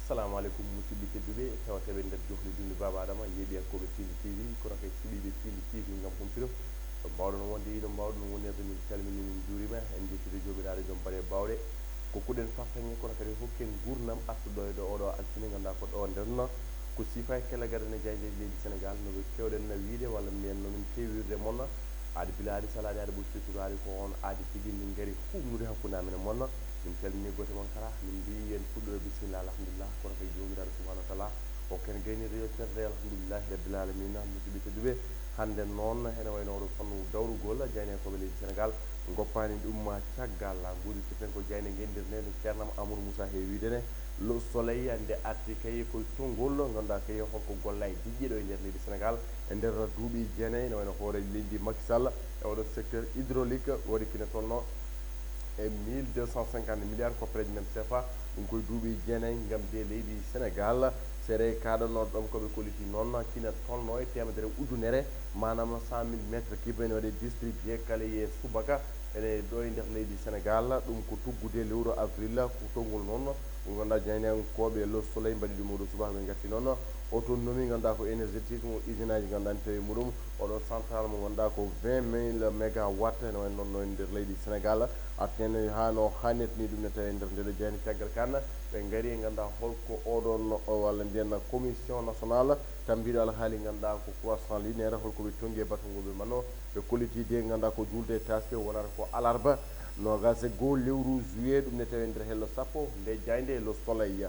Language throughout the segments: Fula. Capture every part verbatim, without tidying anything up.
Assalamu aleykum, musidɓe tedduɓe, tawteɓe nder johli dunde Baba Adama, yeeɓiyankooɓe Findi T V, kono kay suɓiiɓe Findi T V ngam humpito. Ɗo mbaawɗon wonde, ɗo mbaawɗon wonirde, min calmini, min njuurima, en njettude Joomiraaɗo joom baɗe baawɗe. Ko kuɗen fartaŋŋe, kono kadi hokken nguurndam artuɗo e ɗo oɗo altine, ngannduɗaa ko ɗo ndenno. Ko siifa e kella gadane jaaynde leydi Senegaal, no ɓe keewɗen na wiide, walla mbiyen no min keewirde mon. Aadi bilaaɗi salaaɗi, aadi ɓurti turaari, ko on aadi tigi min ngari huuɓnude hakkunde amen e mon. Min calmini gooto mon kala, min mbiyi yen puɗɗo e bisimilla, alhamdulillah, kono kay Joomiraaɗo subhanahu wa taala, o ken gaynirde yo serde, alhamdulillahi rabbil alamina. Musidɓe tedduɓe, hannde noon, ene wayno oɗo fannu dawrugol, jaayndiyankooɓe leydi Senegaal, ngoppaani ɗum caggal, nguudirten ko jaaynde ngenndirnde, nde ceernam Amadou Moussa heewi wiide ne, Le Soleil, nde arti kay koye tonngol, ngannduɗaa kay holko golla e diƴƴe ɗo e nder leydi Senegaal, e nder duuɓi jeenayi, ne wayno hoore leydi Macky Sall, e oɗon secteur hydraulique, waɗi kine tolno e mille deux cent cinquante milliards koppereeje nder C F A, ɗum koye duuɓi jeenayi ngam de leydi Senegaal. Seeɗa e kaaɗo noon ɗoon ko ɓe kolliti noon, kine tolno e teemedere ujunere, maanaam cent mille mètres cubes, ene waɗe distribué kala e subaka, ene ɗo e nder leydi Senegaal. Ɗum ko tuggude lewru avril, ko tonngol noon, mo ngannduɗaa jaayndiyankooɓe Le Soleil mbaɗi ɗum oɗo subaka, ɓe ngatti noon autonomie, ngannduɗaa ko énergétique, mo usine aji, ngannduɗaa ne tawi muɗum oɗon central mo ngannduɗaa ko vingt mille mégawatts, ene wayno noon no e nder leydi Senegaal, artene haa no hannirta ni ɗum ne tawi e nder ndeɗo jaaynde. Caggal kan ɓe ngari, ngannduɗaa holko oɗon, o, walla mbiyen commission nationale tambiiɗo alhaali ngannduɗaa ko croissant linéaire, holko ɓe tonngi e batu ngo ɓe mano, ɓe kolliti de ngannduɗaa ko juulde e taaske wonata ko alarba, noogas e goo lewru juillet, ɗum ne tawi e nder hello sappo nde jaaynde Le Soleil.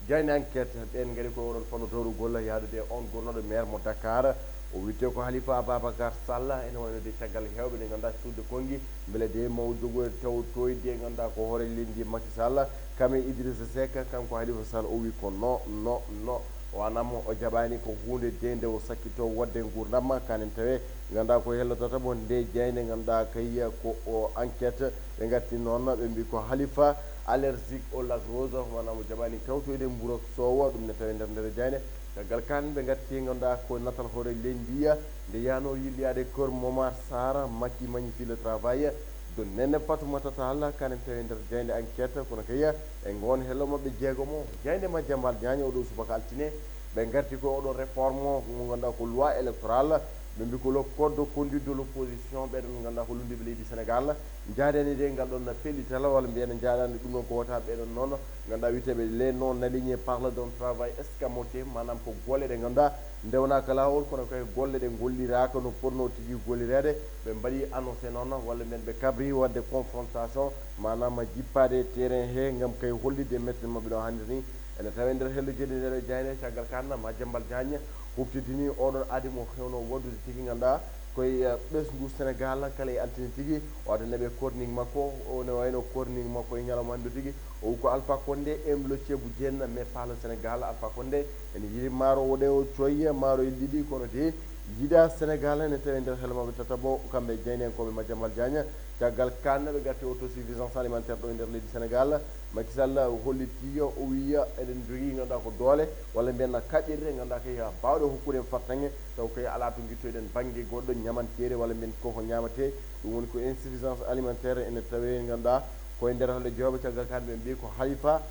Jaaynde Enquête, ɓeen ngari ko oɗon fannu dawrugol yahdude e on gonnooɗo maire mo Dakar. O wiyetee ko Halifa Ababacar Sall, ene wayno de caggal heewɓe nde ngannduɗaa cuuɗde konngi, mbele de maw jogoy tawtoyde ngannduɗaa ko hoore leydi Macky Sall, kam e Idrissa Seck, kanko Halifa Sall, o wi ko no, no, no. O anam o jaɓaani ko huunde de nde o sakkito waɗde nguurndam ma, kanen tawe ngannduɗaa ko hello tataɓo nde jaaynde ngannduɗaa kay ko o Enquête. Ɓe ngatti noon, ɓe mbi ko Halifa allergique au lactose, maanaam o jaɓaani tawtoyde mbuuru soowa, ɗum ne tawi nder nder jaaynde. Caggal kan, ɓe ngatti ngannduɗaa ko natal hoore leydi ndiya, nde yaano yilliyaade Kër Momar Sarr, Macky magnifie le travail de Néné Fatoumata Tall, kanen tawi nder jaaynde Enquête, kono kay e ngoon hello maɓɓe jeegomo, jaaynde Madiambal Diagne, oɗo subaka altine, ɓe ngarti ko oɗo réforme mo ngannduɗaa ko loi électorale, ɓe mbi ko le code de conduite de l'opposition, ɓeɗon ngannduɗaa ko lunndiiɓe leydi Senegaal, njaadani de ngal ɗon pellital, walla mbiyen njaadani ɗum ɗon ko wota ɓeɗon noon, ngannduɗaa wiyeteeɓe les non alignés parlent d'un travail escamoté, maanaam ko golle ɗe ngannduɗaa ndewnaaka laawol, kono kay golle ɗe golliraaka no potnoo tigi gollireede, ɓe mbaɗi annoncé noon, walla mbiyen ɓe kabri waɗde confrontation, maanaam jippaade e terrain he ngam kay hollitde mettere maɓɓe ɗo hannde ni. Ene tawe nder hello jeeɗi nder e jaaynde, caggal kan Madiambal Diagne huftidini oɗon aadi mo hewno waɗdude tigi ngannduɗaa koye, eh, ɓesngu Senegaal kala e altine tigi, o adda neɓe chronique makko, o ne wayno chronique makko e ñalawma hannde tigi, o wi ko Alpha Condé aime le ceebu jeen, mais pas le Sénégal. Alpha Condé ene yiɗi maaro o ɗe o coyya maaro e ɗiɗi, kono de yiɗa Senegal ene tawi nder hello maɓɓe tataɓo, kamɓe jaayndiyankooɓe Madiambal Diagne. Caggal kan ɓe gatti autosuffisance alimentaire ɗo e nder leydi Senegal. Macky Sall holliti o wiya eɗen jogii ngannduɗaa ko doole, walla mbiyen kaɓirɗe ngannduɗaa kay baawɗe hokkude en fartaŋŋe, taw kay alaa to ngittoyɗen bannge goɗɗo ñamanteeri walla mbiyen koko ñamatee. Ɗum woni ko insuffisance alimentaire ene tawe ngannduɗaa koye nder hannde jeewɓe. Caggal kan ɓe mbi ko Halifa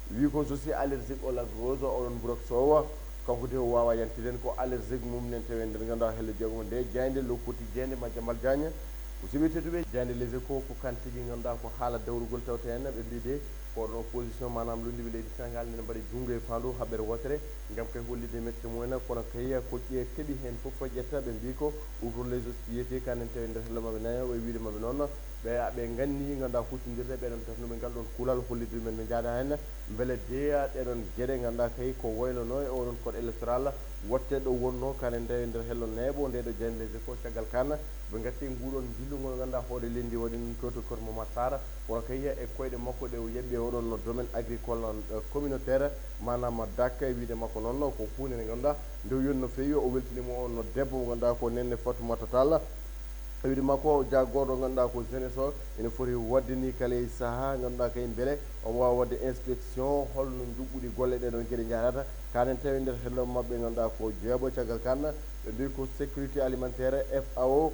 wi ko je suis allergique au lactose, oɗon mbuuru soowa. Kanko de o wawa yantiren ko allergique mum nen tawi nder ngannduɗaa hello jeegomo nde jaaynde le quotidien de Madiambal Diagne. Musidɓe tedduɓe, jaaynde Les Échos ko kan tigi ngannduɗaa ko haala dawrugol tawta hen, ɓe mbi de ko oɗon opposition, maanaam lunndiiɓe leydi Senegal, nene mbaɗi junngo e faandu haɓere wootere ngam kay hollitde mettere mumen, kono kay ko ƴe-, keɓi heen fof ƴetta, ɓe mbi ko ouvrons les hospitalités, kanen tawi nder hello maɓɓe nayo, ɓe wiide maɓɓe noon, ɓe, ɓe nganni ngannduɗaa huccondirde ɓeɗon darnuɓe ngal ɗon kuulal hollitde men no njaaɗa heen, mbele deya ɗeɗon geɗe ngannduɗaa kay ko woylano e oɗon code électoral, watte ɗo wonno kanen tawi nder hello neeɓo nde ɗo jaaynde Les Échos. Caggal kan ɓe ngatti nguɗon njillungol ngannduɗaa hoore leydi waɗi noon to to Kër Momar Sarr, kono kay e koyɗe makko ɗe o yaɓɓi e oɗon no domaine agricole, eh, communautaire, maanaam D A C, e wiide makko noon ko huunde nde ngannduɗaa nde o yoni no feewi, o weltini mo on no debbo mo ngannduɗaa ko Néné Fatoumata Tall. E wiide makko jaagorɗo ngannduɗaa ko jeunesse o ene foti waɗde ni kala e sahaa ngannduɗaa kay mbele omo waawa waɗde inspection holno njuɓɓudi golle ɗe ɗon geɗe njahrata, kanen tawi nder hello maɓɓe ngannduɗaa ko jeeɓo. Caggal kan ɓe mbi ko sécurité alimentaire, F A O,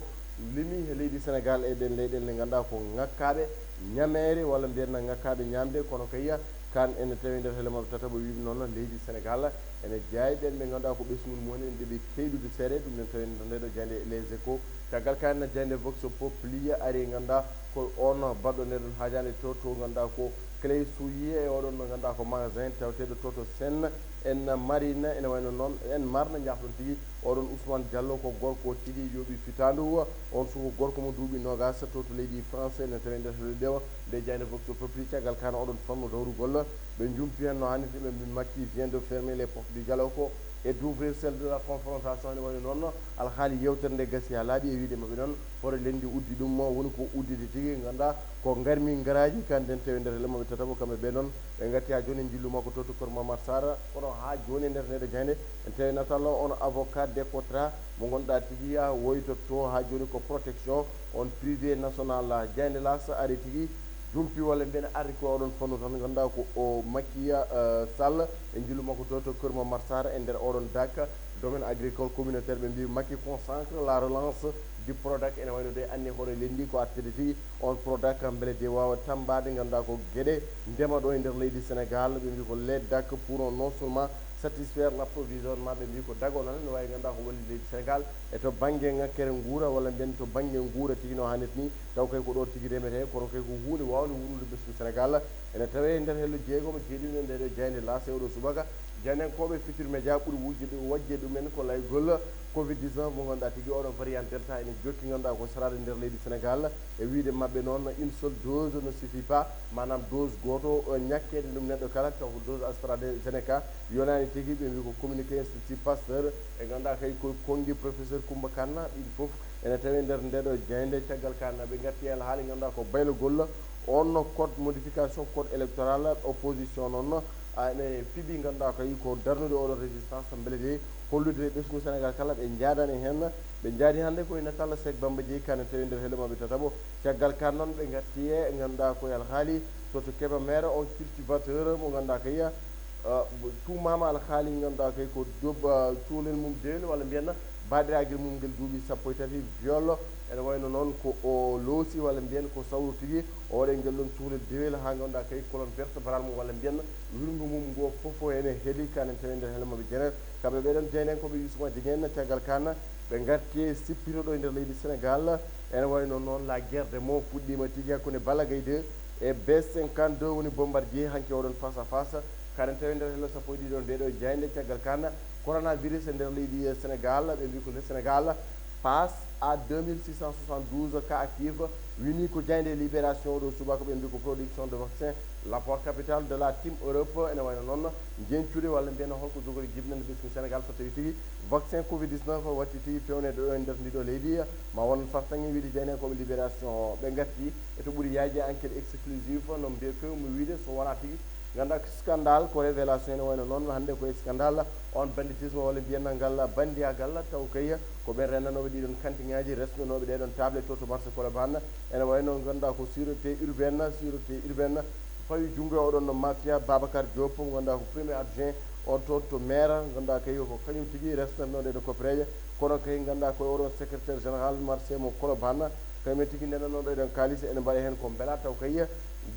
limi e leydi Senegal e ɗen leyɗele nde ngannduɗaa ko ŋakkaɓe ñameere walla mbiyen ŋakkaɓe ñamde, kono kay Kan ene tawi nder helle maɓɓe tataɓo wiɓe noon leydi Sénégal ene jeeya ɓen ɓe ngannduɗaa ko ɓesngu mum woni ene ɗeɓi keyɗude seeɗa, ɗum ene tawi nder nde ɗo jaaynde Les Échos. Caggal kan jaaynde Vox Populi ari ngannduɗaa ko on baɗɗo nde ɗon haajande to, to ngannduɗaa ko Clé Souillé e oɗon mo ngannduɗaa ko magasin tawateeɗo to, to Sen en Marine, ene wayno noon en Marne, njaafɗon tigi oɗon Ousmane Diallo ko gorko tigi yooɓi fitaandu, on suko gorko mo duuɓi noogas to, to leydi France, ene tawi nder helle ɗewa nde jaaynde Vox Populi. Caggal kan oɗon fannu dawrugol ɓe jumpi hen no hannirta, ɓe mbi Macky vient de fermer les portes du dialogue et d'ouvrir celle de la confrontation, ene wayno noon alhaali yewtere nde gasi haa laaɓi e wiide maɓɓe noon hoore leydi uddi ɗum woni ko udditi tigi, ngannduɗaa ko ngarmi ngaraaji kan nden tawi nder helle maɓɓe tataɓo kamɓe ɓe noon ɓe ngatti haa jooni e njillu makko to, to Kër Momar Sarr. Kono haa jooni e nder nde ɗo jaaynde en tawi natal on avocat décotra mo ngannduɗaa tigi yaa woytotto haa jooni ko protection on privé national. Jaaynde L'As ari tigi jumpi walla mbiyen arri ko oɗon fannu tan ngannduɗaa ko o Macky, eh, Sall e njillu makko to, to Kër Momar Sarr e nder oɗon dak domaine agricole communautaire, ɓe mbi Macky consacre la relance du Prodac, ene wayno de anni hoore leydi ko artirde tigi on Prodac mbele de waawa tambaade ngannduɗaa ko geɗe ndema ɗo e nder leydi Sénégal. Ɓe mbi ko les dak pourront non seulement satisfaire l'approvisionnement, ɓe mbi ko dak o noon ne waawi ngannduɗaa ko walli leydi Sénégal e to bannge ŋakkere nguura walla mbiyen to bannge nguura tigi no hannirta ni, taw kay ko ɗo tigi remetee, kono kay ko huunde waawde wuurnude ɓesngu Sénégal. Ene tawee nder hello jeegom e jeeɗiɗi nder nde ɗo jaaynde L'As e oɗo subaka, jaayndiyankooɓe Futurs Médias ɓuri wujjude wajje ɗumen ko laygol covid dix-neuf mo ngannduɗaa tigi oɗo variant Delta ene jokki ngannduɗaa ko saraade nder leydi Sénégal. E wiide maɓɓe noon, une seule dose ne suffit pas, maanaam dose gooto, eh, ñakkeede ɗum neɗɗo kala, taw ko dose AstraZeneca yonaani tigi, ɓe mbi ko communiqué Institut Pasteur, e ngannduɗaa kay ko konngi professeur Coumba Kane, ɗiin fof ene tawi nder nde ɗo jaaynde. Caggal kan ɓe ngatti e alhaali ngannduɗaa ko baylagol on code modification code électoral, opposition noon, a, ene piɓi ngannduɗaa kay ko darnude oɗo résistance mbele de hollude ɓesngu Sénégal kala ɓe njaadani heen. Ɓe njaadi hannde koye natal Seek Bamba Jeey Kane tawi nder helle maɓɓe tataɓo. Caggal kan noon ɓe ngatti e ngannduɗaa koye alhaali to, to Kébémer on cultivateur mo ngannduɗaa kay, ah, tuumaama alhaali ngannduɗaa kay ko dob-, ah, cukalel mum dewel walla mbiyen baaɗiragel mum ngel duuɓi sappo e tati, viol, ene wayno noon ko o loosi walla mbiyen ko sawru tigi o waɗa ngel ɗon cukalel dewel haa ngannduɗaa kay colonne vertébrale mum walla mbiyen wirngu mum ngo fof ene heeli. Kan en tawi nder helle maɓɓe jeenaɓe. Kamɓe ɓeɗon jeynen ko ɓe Youssouma Dieng en, caggal kan ɓe ngarti e sippito ɗo e nder leydi Sénégal. Ene wayno noon la guerre des mots fuɗɗiima tigi hakkunde Balla Gaye deux e B cinquante-deux woni Bombardier hanki oɗon face à face. Kan en tawi nder hello sappo e ɗiɗi ɗo nde ɗo jaaynde. Caggal kan coronavirus e nder leydi Sénégal, ɓe mbi ko le Sénégal passe à deux mille six cent soixante-douze cas actifs. Wini ko jaaynde Libération ɗo subaka, ɓe mbi ko production de vaccin l'apport capital de la Team Europe. Ene wayno noon jencude walla mbiyen holko jogori jibinande ɓesngu Sénégal so tawi tigi vaccin covid dix-neuf watti tigi fewnede ɗo e nder ndiɗo leydi. Ma won fartaŋŋe wiide jeynekoɓe Libération ɓe ngatti e to ɓuri yaaji enquête exclusive no mbiye ko mo wiide so wona tigi ngannduɗaa ko scandale ko révélation ene wayno noon hannde ko scandale on banditisme walla mbiyen ngal bandiyagal taw kay ko ɓen rennanooɓe ɗiɗon kantiŋaaji resnanooɓe ɗeɗon table to to marché Colobane. Ene wayno ngannduɗaa ko sûreté urbaine, sûreté urbaine fawi junngo e oɗon no mafia Babacar Diop mo ngannduɗaa ko premier adjoint on toon to maire, ngannduɗaa kay ko kañum tigi resnatnoo ɗeɗo koppereeje. Kono kay ngannduɗaa ko oɗon secrétaire général marché mo Colobane, kañum tigi ndenanooɗo eɗen kaalis ene mbaɗa heen ko mbela taw kay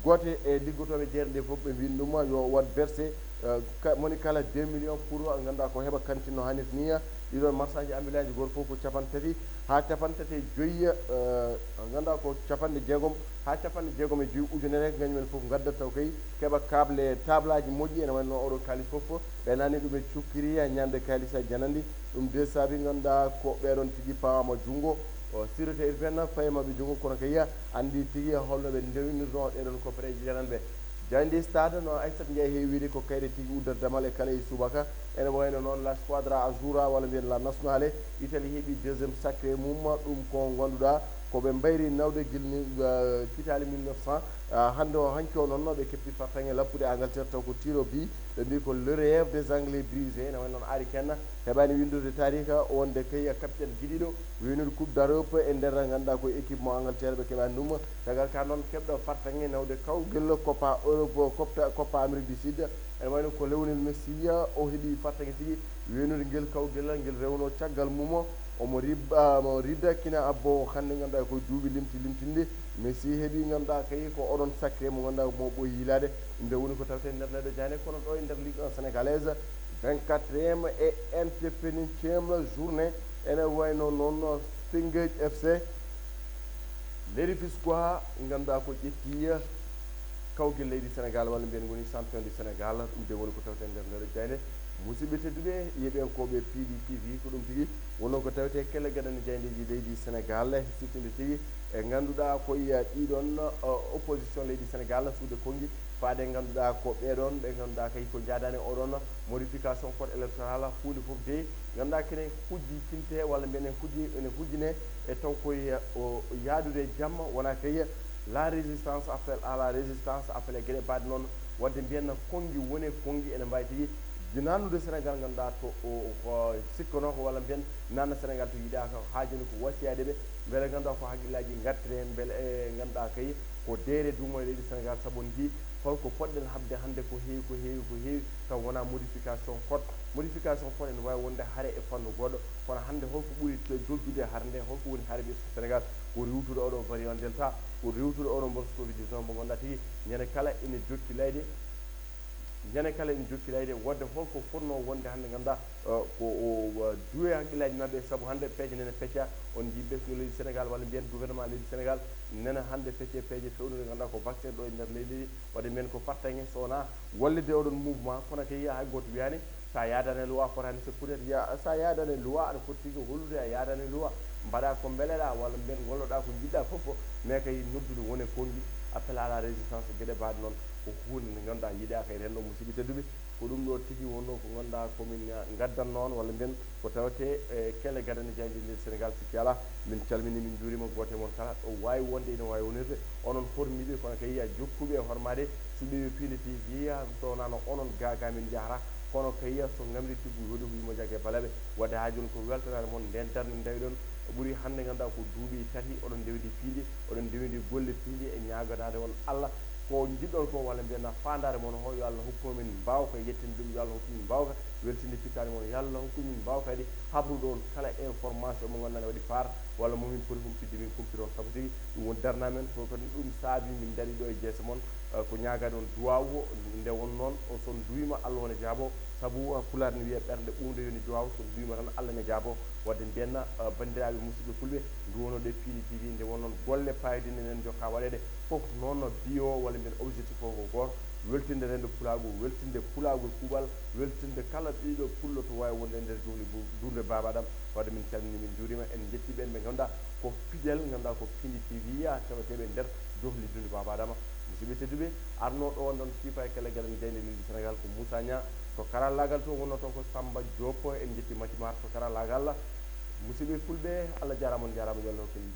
goote e liggotooɓe jeere nde fof ɓe mbin ɗum yo waɗ versé, eh, ka- moni kala deux millions pour ngannduɗaa ko heɓa kantin no hannirta ni. Ɗiɗon marchand ji ambulant ji gooto fof ko capanɗe tati haa capanɗe tati e joyi, eh, ngannduɗaa ko capanɗe jeegom haa capanɗe jeegom e joyi ujunere ngañumen fof ngaddat taw kay keɓa kable tablaaji moƴƴi ene wayno oɗo kaalis fof ɓe nani ɗum e cukkiri ñande kaalis e janandi. Ɗum de saabi ngannduɗaa ko ɓeɗon tigi pawama junngo o sûreté urbaine fayi maɓɓe junngo kono kay anndi tigi holno ɓe ndewinirno ɗeɗon koppereeje jananɓe. Jaaynde Stade no Aissata Ndiaye heewi wiide ko kayre tigi uddata damal e kala e subaka. Ene wayno noon la squadra azzurra walla mbiyen la nationale Italie heɓi deuxième sacré mum, ɗum ko ngannduɗaa ko ɓe mbayri nawde gilni, eh, kitaali mille neuf cent. Ah, hannde o hanki o noon ɓe keppi fartaŋŋe lappude Angleterre taw ko tiro bi ɓe mbi ko le rêve des Anglais brisé. Ene wayno noon Harry Kane heɓaani winndude taarika wonde kay capitaine giɗiɗo waynude Coupe d'Europe e nder ngannduɗaa ko équipe mo Angleterre ɓe keɓaani ɗum. Caggal ka noon keɓɗo fartaŋŋe nawde kawgel Copa Europe, Copa, Copa Amérique du Sud. Ene wayno ko Lionel Messi o heɓi fartaŋŋe tigi waynude ngel kawgel ngel rewno caggal mum. Omo ribba mo ridda kina abbo hannde ngannduɗaa ko duuɓi limti limtinde. Messi heɓi ngannduɗaa kay ko oɗon sacré mo ngannduɗaa mo ɓooyi yiilaade. Ɗum nde woni ko tawte nder ndeɗo jane kono ɗo e nder Ligue un sénégalaise, vingt-quatrième et antepenultième journée. Ene wayno noon Teungueth F C, Leydi Fiskuwa ngannduɗaa ko ƴetti kawgel leydi Sénégal walla mbiyen woni champion du Sénégal. Ɗum de woni ko tawte nder ndeɗo jayde. Musidɓe tedduɓe yeɓiyankooɓe P D T V, ko ɗum tigi wonno ko tawte kelle gadane jayndeeji leydi Sénégal siftinde tigi e ngannduɗaa ko yiya ɗiɗon opposition leydi Sénégal suude konngi faade ngannduɗaa ko ɓeɗon ɓe ngannduɗaa kay ko jaadani oɗon modification code électoral. Huunde fof de ngannduɗaa kene hujjitinte walla mbiyen hujji ene hujjine e taw koye o yaadude jamma wona kay la résistance, appel à la résistance, appel e geɗe baɗe noon. Wadde mbiyen konngi wone konngi ene mbawi tigi nannude Sénégal ngannduɗaa to o ko sikkanoo ko walla mbiyen nanna Sénégal to yiɗaaka. Haajani ko wasiyaade ɓe mbele ngannduɗaa ko haqqillaaji ngartire mbele e ngannduɗaa kay ko deere duumo e leydi Sénégal sabu on njii holko poɗɗen haɓde hannde ko heewi ko heewi ko heewi taw wonaa modification code. Modification code ene waawi wonde hare e fannu goɗɗo kono hannde holko ɓuri joggude hare nde holko woni hare ɓe Sénégal? Ko riwtude oɗo variant delta, ko riwtude oɗo mboɗo covid dix-neuf mo ngannduɗaa tigi ñande kala ene jokki layde. Ñande kala ene jokki layde wadde holko fotnoo wonde hannde ngannduɗaa ko o duwe haqqillaaji maɓɓe sabu hannde peeje nene pecca on njii ɓesngu leydi Sénégal walla mbiyen gouvernement leydi Sénégal nena hannde pecce peeje fewnude ngannduɗaa ko vaccin ɗo e nder leydi ndi. Wadde mbiyen ko fartaŋŋe so wonaa wallitde oɗon mouvement kono kay hay gooto wiyaani sa yaadani e loi fotaani se peut être ya sa yaadani e loi aɗa foti tigi hollude a yaadani e loi mbaɗa ko mbeleɗaa walla mbiyen ngolloɗaa ko njiɗɗaa fof fof mais kay noddude wone konngi appel à la résistance geɗe baɗe noon ko huunde nde ngannduɗaa yiɗaaka e renndo musidɓe tedduɓe. Ko ɗum ɗo tigi wonno ko ngannduɗaa ko min ngaddanno on walla mbiyen ko tawete e kelle gadane jayde nder Sénégal sikki alaa. Min calmini min njuurima gooto e mon kala ɗo waawi wonde ina waawi wonirde onon hormiiɓe kono kay yiya jokkuɓe e hormaade suɓiɓe piinde tv yiya so wonano onon gaaga min njahata kono kay yiya so ngamri tiggu yooɗi ko yumma jagge balaɓe. Wadde haaju on ko weltanaade mon nden darnde ndawiɗon ɓuri hannde ngannduɗaa ko duuɓi tati oɗon ndewdi piindi oɗon ndewdi golle piindi e ñaaganaade on Allah ko njiɗɗon ko walla mbiyen faandaare mon ho yo Allah hokku min mbaawka yettinde ɗum yo Allah hokku min mbaawka weltinde pittaali mon yo Allah hokku min mbaawka kadi habrude on kala information mo ngannduɗaa ne waɗi paar walla mo min poti humpitde min kumpita on sabu tigi ɗum woni darnaa men ko kadi ɗum saabi min ndarii ɗo e jeese mon. Ko ñaagaade on duwaawu o nde won noon o son duwiima Allah wona jaabo sabu pulaar ne wiya ɓernde ɓuuɓnde yoni duwaawu son duwiima tan Allah ne jaabo. Wadde mbiyen banndiraaɓe musidɓe fulɓe nduwonoɗe piindi tv nde won noon golle paayde ne men jokka waɗeede fof noon biyo walla mbiyen objectif o ko gooto weltinde renndo pulaagu weltinde pulaagu e kuuɓal weltinde kala ɓiɗo pullo to waawi wonde e nder jowli duunde baaba adam. Wadde min calmini min njuurima en jetti ɓen ɓe ngannduɗaa ko pijal ngannduɗaa ko piindi tv yiya tawateɓe nder dohli duunde baaba adama. Musidɓe tedduɓe arno ɗo wonde on fiifa e kala gaɗan jayde leydi Sénégal ko Moussa Niang to karallagal to wonno to ko Samba Diop en jetti matimar to karallagal. Musidɓe fulɓe Allah jarama on jarama yo Allah hokku en